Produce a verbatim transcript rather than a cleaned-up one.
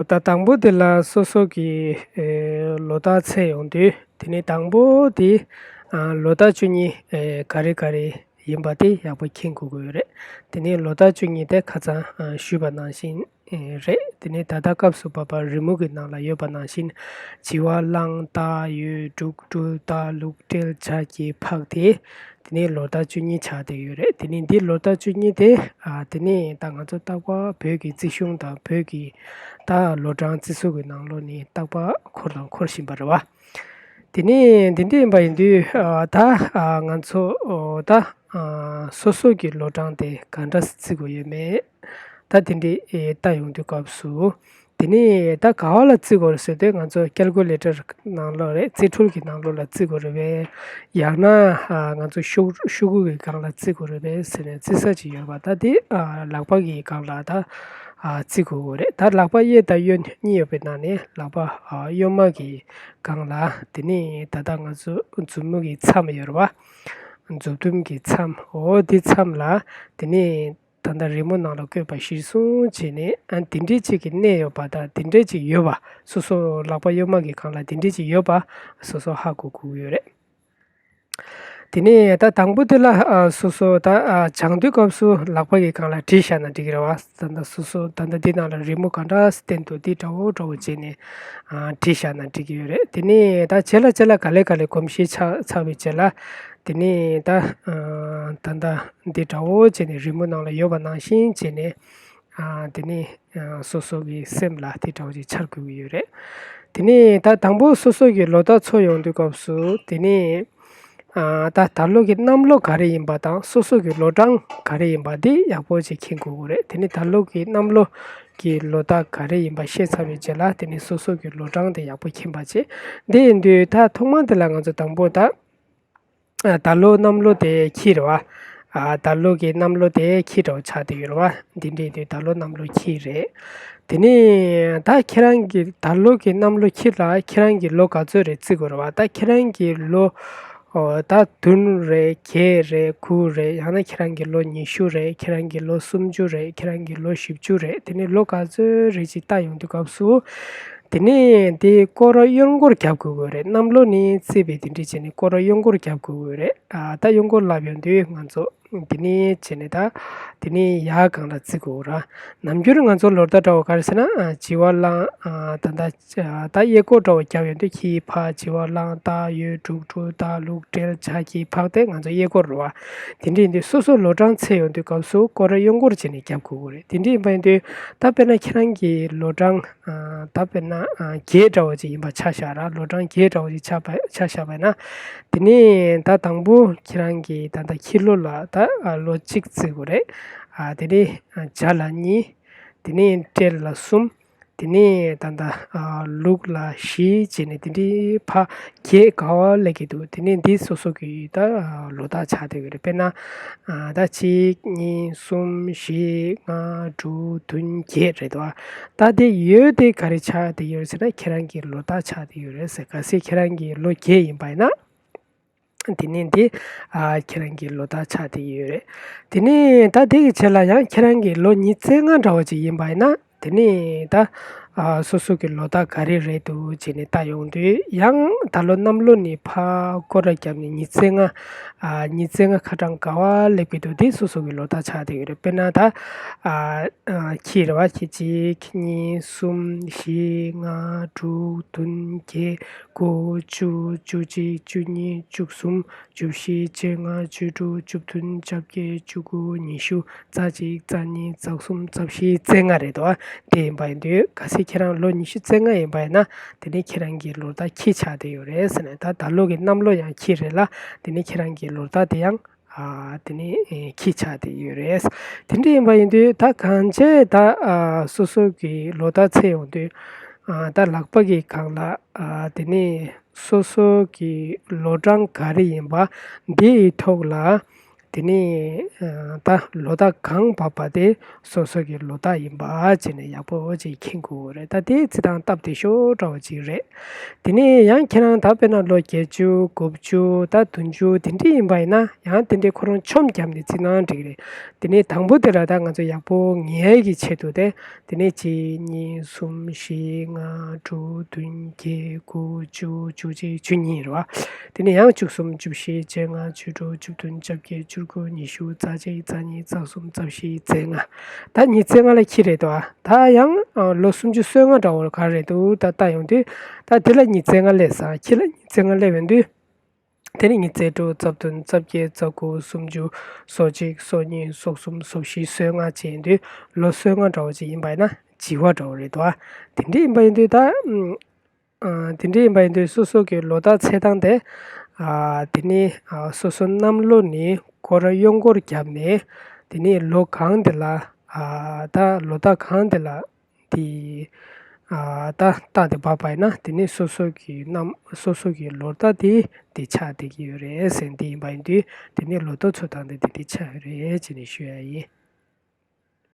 ད་དང་པོ་དེ་ལ་སོ་སོ་གི་ཨེ་ལོ་རྟགས་འཚོལ་ཡོང་དུས། དེ་ནས་དང་པོ་དེ་ཨ་ལོ་རྟགས་བཅུ་གཉིས་ཨེ་ག་རེ་ག་རེ་ཡིན་པ་དེ་ཡག་པོ་མཁྱེན་དགོས་ཀྱི་ཡོད་རེད། དེ་ནས་ལོ་རྟགས་བཅུ་གཉིས་དེ་ཁ་སང་ཨ་ཞུས་པ་ནང་བཞིན་ཨེ་རེད། དེ་ནས་ད་ལྟ་སྐབས་སུ་བབ་པ་རི་མོ་གི་ནང་ལ་ཡོད་པ་ནང་བཞིན་བྱི་བ་གླང་སྟག་ཡོས་འབྲུག་སྦྲུལ་རྟ་ལུག་སྤྲེལ་བྱ་ཁྱི་ཕག་དེ། དེ་ནས་ལོ་རྟགས་བཅུ་གཉིས་ཆགས་བསྡད་ཡོད་རེད། དེ་ནས་འདི་ལོ་རྟགས་བཅུ་གཉིས་དེ་ཨ་དེ་ནས་ད་ང་ཚོ་རྟག་པར་བོད་ཀྱི་རྩིས་གཞུང་དང་བོད་ཀྱི་ད་ལོ་གྲངས་རྩིས་སྲོལ་གྱི་ནང་ལོགས་ནས་རྟག་པར་འཁོར་དང་འཁོར་བཞིན་པ་རེད་བ། དེ་ནས་འདི་འདྲ་ཡིན་པ་ཡིན་དུས་ཨ་ད་ཨ་ང་ཚོ་ཨོ་ད་ཨ་སོ་སོ་གི་ལོ་གྲངས་དེ་ག་འདྲ་རྩིས་དགོས་ཡོད་མེད། ད་དེ་འདྲའི་ཨེ་ལྟ་ཡོང་དུས་སྐབས་སུ། དེ་ནས་ད་ག་བ་ལ་བརྩི་དགོས་རེད་ཟེར་དུས། ང་ཚོ་ཀལ་ཀུ་ལེ་ཊར་ནང་ལོགས་རེད། རྩིས་འཕྲུལ་གྱི་ནང་ལོགས་ལ་བརྩི་དགོས་རེད་པས། ཡང་ན་ཨ་ང་ཚོ་ཤོག་ཤོག་གུ་གི་སྒང་ལ་བརྩི་དགོས་རེད་པས་ཟེར་ནས་རྩི་ས་ཅིག་ཡོད་པ། ད་དེ་ཨ་ལག་པ་གི་སྒང་ལ་ད་ཨ་བརྩི་དགོས་ཀྱི་རེད། ད་ལག་པ་གཡས་དང་གཡོན་གཉིས་ཡོད་པའི་ནང་ནས་ལག་པ་ཨ་གཡོན་མ་གི་སྒང་ལ། དེ་ནས་ད་ལྟ་ང་ཚོ་མཛུབ་མོ་གི་མཚམས་ཡོད་རེད་བ། མཛུབ་གདུབ་ཀྱི་མཚམས། འོ་དེ་མཚམས་ལ་དེ་ནས། ད་ལྟ་རི་མོ་ནང་ལ་བཀོད་པ་གཞིར་བཟུང་བྱས་ནས། ཨ་དེ་འདྲའི་ཅིག་གི་གནས་ཡོད་པ་དང་། དེ་འདྲའི་ཅིག་ཡོད་པ། སོ་སོ་ལག་པ་གཡོན་མ་གི་སྒང་ལ་དེ་འདྲའི་ཅིག་ཡོད་པ་སོ་སོ་ཧ་གོ་དགོས་ཀྱི་ཡོད་རེད། དེ་ནས་ད་དང་པོ་དེ་ལ་ཨ་སོ་སོ་ད་ཨ་སྦྱང་དུས་སྐབས་སུ་ལག་པ་གི་སྒང་ལ་བྲིས་བཞག་ན་འགྲིག་གི་རེད་བ། ད་ལྟ་སོ་སོ་ད་ལྟ་འདི་ནང་ལ་རི་མོ་ག་འདྲ་བསྟན་འདུག་འདི་འདྲ་བོ་འདྲ་བོ་བྱས་ནས་ཨ་བྲིས་བཞག་ན་འགྲིག་གི་ཡོད་རེད། དེ་ནས་ད་བྱས་ལ་བྱས་ལ་ག་ལེ་ག་ལེ་གོམས་གཤིས་ཆགས་ཚར་བའི་རྗེས་ལ། དེ་ནས་ད་ཨ་ད་ལྟ་འདི་འདྲ་བོ་བྱས་ནས་རི་མོ་ནང་ལ་ཡོད་པ་ནང་བཞིན་བྱས་ནས། ཨ་དེ་ནས་ཨ་སོ་སོ་གི་སེམས་ལ་དེ་འདྲ་བོ་ཅིག་འཆར་དགོས་ཀྱི་ཡོད་རེད། དེ་ནས་ད་དང་པོ་སོ་སོ་གི་ལོ་རྟགས་འཚོལ་ཡོང་དུས་སྐབས་སུ། དེ་ནས་ཨ་ད་ད་ལོ་གི་གནམ་ལོ་ག་རེ་ཡིན་པ་དང་། སོ་སོ་གི་ལོ་གྲངས་ག་རེ་ཡིན་པ་འདི་ཡག་པོ་ཅིག་མཁྱེན་དགོས་ཀྱི་རེད། དེ་ནས་ད་ལོ་གི་གནམ་ལོ་གི་ལོ་རྟགས་ག་རེ་ཡིན་པ་ཤེས་ཚར་བའི་རྗེས་ལ། དེ་ནས་སོ་སོ་གི་ལོ་གྲངས་དེ་ཡག་པོ་མཁྱེན་པ་བྱེད། འདི་ཡིན་དུས་ད་ཐོག་མ་དེ་ལ་ང་ཚོ་དང་པོ་ད་ཨ་ད་ལོ་གནམ་ལོ་དེ་ཁྱི་རེད་བ། ཨ་ད་ལོ་གི་གནམ་ལོ་དེ་ཁྱི་འདྲ་བོ་ཆགས་བསྡད་ཡོད་རེད་བ། འདི་འདྲ་ཡིན་དུས་ད་ལོ་གནམ་ལོ་ཁྱི་རེད། དེ་ནས་ད་ཁྱེད་རང་གི་ད་ལོ་གི་གནམ་ལོ་ཁྱི་ལ་ཁྱེད་རང་གི་ལོ་ག་ཚོད་རེད་བརྩི་དགོས་རེད་བ། ད་ཁྱེད་རང་གི་ལོ་ཨོ་ད་བདུན་རེད། བརྒྱད་རེད། དགུ་རེད། ཡང་ན་ཁྱེད་རང་གི་ལོ་ཉི་ཤུ་རེད། ཁྱེད་རང་གི་ལོ་སུམ་ཅུ་རེད། ཁྱེད་རང་གི་ལོ་བཞི་བཅུ་རེད། དེ་ནས་ལོ་ག་ཚོད་རེད་ཅིག་ལྟ་ཡོང་དུས་སྐབས་སུ། དེ་ནས་དེ་སྐོར་གཡོན་སྐོར་རྒྱབ་དགོས་ཀྱི་རེད། གནམ་ལོ་ནས་བརྩིས་པའི་དེ་འདྲ་བྱས་ནས་སྐོར་གཡོན་སྐོར་རྒྱབ་དགོས་ཀྱི་རེད། ཨ་ད་གཡོན་སྐོར་ལབ་ཡོང་དུས་ང་ཚོ་དེ་ནས་བྱས་ནས་ད་དེ་ནས་ཡར་སྒང་ལ་བརྩི་དགོས་ར། ནམ་རྒྱུན་ང་ཚོ་ལོ་རྟགས་འདྲ་བོ་ག་རེ་ཟེར་ན། ཨ་བྱི་བ་གླང་། ཨ་ད་ད་ད་གཡས་སྐོར་འདྲ་བོ་རྒྱབ་ཡོང་དུས་ཁྱི་ཕག་བྱི་བ་གླང་སྟག་ཡོས་འབྲུག་སྦྲུལ་སྟག་ལུག་སྤྲེལ་བྱ་ཁྱི་ཕག་དེ་ང་ཚོ་གཡས་སྐོར་རེད་བ། དེ་འདྲ་ཡིན་དུས་སོ་སོ་ལོ་གྲངས་འཚོལ་ཡོང་དུས་སྐབས་སུ་སྐོར་ར་གཡོན་སྐོར་བྱས་ནས་རྒྱབ་དགོས་ཀྱི་རེད། དེ་འདྲ་ཡིན་པ་ཡིན་དུས་ད་དཔེར་ན་ཁྱེད་རང་གི་ལོ་གྲངས་ཨ་ད་དཔེར་ན་ཨ་བརྒྱད་འདྲ་བོ་ཅིག་ཡིན་པ་ཆ་བཞག་ར། ལོ་གྲངས་བརྒྱད་འདྲ་བོ་ཅིག་ཆ་བ་ཆ་བཞག་པ་ཡིན་ན། དེ་ནས་ད་དང་པོ་ཁྱེད་རང་གི་ད་ལྟ་ཁྱི་ལོ་ལ་ད་ཨ་ལོ་གཅིག་བརྩི་དགོས་རེད། ཨ་དེ་ནས་ཨ་བྱ་ལ་གཉིས། དེ་ནས་སྤྲེལ་ལ་གསུམ། དེ་ནས་ད་ལྟ་ཨ་ལུག་ལ་བཞི་བྱས་ནས་དེ་འདྲའི་ཕར་བརྒྱད་ག་བ་སླེབས་ཀྱི་འདུག་དེ་ནས་འདི་སོ་སོ་གི་ད་ལོ་རྟགས་ཆགས་བསྡད་ཡོད་རེད། དཔེར་ན་ཨ་ད་གཅིག་གཉིས་གསུམ་བཞི་ལྔ་དྲུག་བདུན་བརྒྱད་རེད་དོ། ད་དེ་ཡོད་དེ་ག་རེ་ཆགས་བསྡད་ཡོད་རེད་ཟེར་ན། ཁྱེད་རང་གི་ལོ་རྟགས་ཆགས་བསྡད་ཡོད་རེད་ཟེར། གལ་སྲིད་ཁྱེད་རང་གི་ལོ་བརྒྱད་ཡིན་པ་ཡིན་ན། དེ་ནས་འདི་ཨ་ཁྱེད་རང་གི་ལོ་རྟགས་ཆགས་བསྡད་ཡོད་རེད། དེ་ནས་ད་དེ་གི་རྗེས་ལ་ཡང་ཁྱེད་རང་གི་ལོ་ཉི་ཤུ་རྩ་ལྔ་འདྲ་བོ་ཅིག་ཡིན་པ་ཡིན་ན། དེ་ནས་ད་ཨ་སོ་སོ་གི་ལོ་རྟགས་ག་རེ་རེད་འདུག་བྱས་ནས་ལྟ་ཡོང་དུས། ཡང་ད་ལོ་གནམ་ལོ་ནས་ཕར་སྐོར་ར་བརྒྱབ་ནས་ཉི་ཤུ་རྩ་ལྔ། ཨ་ཉི་ཤུ་རྩ་ལྔ་ཁ་གྲངས་ག་བ་སླེབས་ཀྱི་འདུག་དེ་སོ་སོ་གི་ལོ་རྟགས་ཆགས་བསྡད་ཡོད་རེད། དཔེར་ན་ད་ཨ་ཨ་ཁྱི་རེད་བ། ཁྱི་གཅིག་གཉིས་གསུམ་བཞི་ལྔ་དྲུག་བདུན་བརྒྱད་དགུ་བཅུ་བཅུ་གཅིག་བཅུ་གཉིས་བཅུ་གསུམ་བཅུ་བཞི་བཅོ་ལྔ་བཅུ་དྲུག་བཅུ་བདུན་བཅོ་བརྒྱད་བཅུ་དགུ་ཉི་ཤུ་རྩ་གཅིག་རྩ་གཉིས་རྩ་གསུམ་རྩ་བཞི་རྩ་ལྔ་རེད་དོ། དེ་ཡིན་པ་ཡིན་དུས་གལ་སྲིད་ཁྱེད་རང་ལོ་ཉི་ཤུ་རྩ་ལྔ་ཡིན་པ་ཡིན་ན། དེ་ནས་ཁྱེད་རང་གི་ལོ་རྟགས་ཁྱི་ཆགས་བསྡད་ཡོད་རེད་ཟེར་ནས། ད་ད་ལོ་གི་གནམ་ལོ་ཡང་ཁྱི་རེད་ལ། དེ་ནས་ཁྱེད་རང་གི་ལོ་རྟགས་དེ་ཡང་ཨ་དེ་ནས་ཨེ་ཁྱི་ཆགས་བསྡད་ཡོད་རེད། དེ་འདྲ་ཡིན་པ་ཡིན་དུས་ད་གང་བྱས་ད་ཨ་སོ་སོ་གི་ལོ་རྟགས་འཚོལ་ཡོང་དུས། ཨ་ད་ལག་པ་གི་སྒང་ལ་ཨ་དེ་ནས་སོ་སོ་གི་ལོ་གྲངས་ག་རེ་ཡིན་པ་འདི་ཡི་ཐོག་ལ། དེ་ནས་ད་ལོ་ཟླ་གང་བབས་པ་དེ་སོ་སོ་གི་ལོ་ཟླ་ཡིན་པ་བྱས་ནས་ཡག་པོ་ཅིག་མཁྱེན་དགོས་རེད། ད་དེ་རྩི་སྟངས་སྟབས་བདེ་ཤོས་འདྲ་བོ་ཅིག་རེད། དེ་ནས་ཡང་ཁྱེད་རང་ད་དཔེར་ན་ལོ་བརྒྱད་ཅུ་དགུ་བཅུ་ད་བདུན་ཅུ་དེ་འདྲ་ཡིན་པ་ཡིན་ན་ཡང་དེ་འདྲའི་ཁོ་རང་ཆོམ་བརྒྱབ་ནས་རྩི་ན་འགྲིག་རེད། དེ་ནས་དང་པོ་དེ་ལ་ད་ང་ཚོ་ཡག་པོ་ངེས་ཀྱི་ཆེད་དུ་དེ། དེ་ནས་གཅིག་གཉིས་གསུམ་བཞི་ལྔ་དྲུག་བདུན་བརྒྱད་དགུ་བཅུ་བཅུ་གཅིག་བཅུ་གཉིས་རེད་བ། དེ་ནས་ཡང་བཅུ་གསུམ་བཅུ་བཞི་བཅོ་ལྔ་བཅུ་དྲུག་བཅུ་བདུན་བཅོ་བརྒྱད་བཅུ་དགུ་ཉི་ཤུ་རྩ་གཅིག་རྩ་གཉིས་རྩ་གསུམ་རྩ་བཞི་རྩ་ལྔ། ད་ཉི་ཤུ་རྩ་ལྔ་ལ་འཁྱེར་རེད་དོ། ད་ཡང་ལོ་སུམ་ཅུ་སོ་ལྔ་འདྲ་བོ་ག་རེད་འདུག་ད་ལྟ་ཡོང་དུས་ད་དེ་ལ་ཉི་ཤུ་རྩ་ལྔ་སླེབས་སོང་། ཁྱེད་ལ་ཉི་ཤུ་རྩ་ལྔ་སླེབས་ཡོང་དུས། དེ་ནས་ཉི་ཤུ་རྩ་དྲུག་རྩ་བདུན་རྩ་བརྒྱད་རྩ་དགུ་སུམ་ཅུ་སོ་གཅིག་སོ་གཉིས་སོ་གསུམ་སོ་བཞི་སོ་ལྔ་བྱས་དུས་ལོ་སོ་ལྔ་འདྲ་བོ་ཅིག་ཡིན་པ་ཡིན་ན་བྱི་བ་འདྲ་བོ་རེད་དོ། དེ་འདྲ་ཡིན་པ་ཡིན་དུས་ད་ཨ་དེ་འདྲ་ཡིན་པ་ཡིན་དུས་སོ་སོ་གི་ལོ་ཟླ་ཚེས་གྲངས་དེ་ཨ་དེ་ནས་ཨ་སོ་སོ་གནམ་ལོ་ནི་སྐོར་གཡོན་སྐོར་བརྒྱབ་ནས་དེ་ནས་ལོ་གང་དེ་ལ་ཨ་ད་ལོ་ཟླ་གང་དེ་ལ། དེ་ཨ་ད་རྟགས་དེ་བབས་པ་ཡིན་ན་དེ་ནི་སོ་སོ་གི་གནམ་སོ་སོ་གི་ལོ་ཟླ་དེ་དེ་ཆགས་བསྡད་ཀྱི་ཡོད་རེད་ཟེར། འདི་ཡིན་པ་ཡིན་དུས་དེ་ནི་ལོ་ཟླ་ཚོད་སྟངས་དེ་དེ་དེ་ཆགས་ཡོད་རེད་ཅེས་ནས་ཞུ་ཡ་ཡིན།